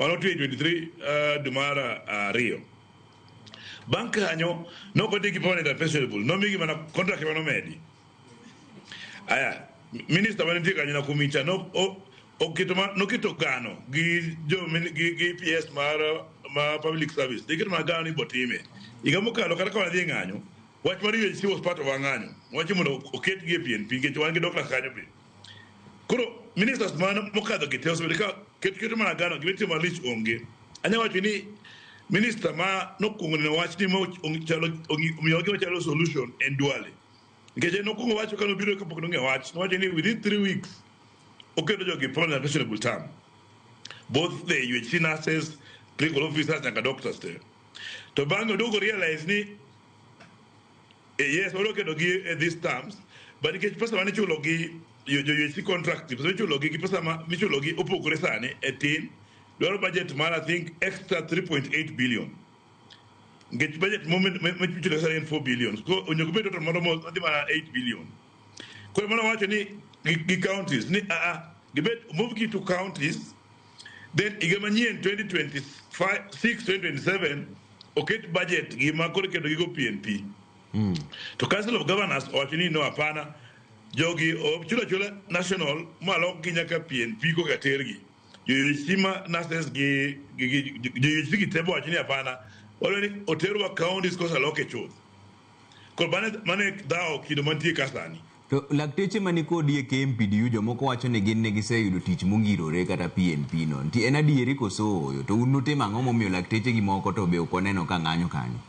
Mano 23 dwe mar 2. Bang' kanyo nok ondiki permanent and pensionable, nomigi mana contract ema nomedi. Aya, minister manitie kanyo Nakumicha no oketo ma noketo gano gi jo gi PS mar ma public service. Giketo mana gano ni botime. Higa mokalo kata ka wadhi e ng'anyo, wach mar UHC was part of our ng'anyo. Wacho mondo oketgi e PNP nikech wan gi doctors kanyo be. Koro ministers man mokadho gi te osebedo ka keto mana gano gima itimo malich onge. Anya wacho ni minister ma nokwongo neno wach ni chalo omiyowa gima chalo solution en Duale. Nikech en nokwongo wacho ka nobiro kapok nong'eyo wach, nowacho ni within 3 weeks oketo jogi permanent and pensionable term. Both the UHC nurses, clinical officers nyaka doctors te. To bang'e oduogo realize ni yes, odwa keto gi e these terms, but nikech pesa mane ichulo gi jo UHC contract, pesa michulo gi pesa ma michulo gi opogore sani e tin, dwaro budget mar, I think, extra 3.8 billion. Nikech budget michulo sani en 4 billion. So onego bed total moro madhi mana 8 billion. Koro mano wacho ni gi counties ni gibed move gi to counties, then higa manyien 2026 2027 oket budget gi ma koro iketo gigo PNP. To Council of Governors owacho ni no, hapana, jogi ochulo achula national malok gi nyaka PNP koka tergi. Jo UHC ma nurses gi jo UHC gi tebo wacho ni hapana, wadwa ni oterwa counties kosa loke chuth. Koro mane dhawo kido mantie ka sani. To lakteche mani kodi e KMPDU, jomoko wacho ni gin ne giseyudo tich mongirore kata PNP no. Nti en adieri koso ooyo? To un nutimo ang'o momiyo lakteche gi moko to be ok waneno ka ng'anyo kanyo?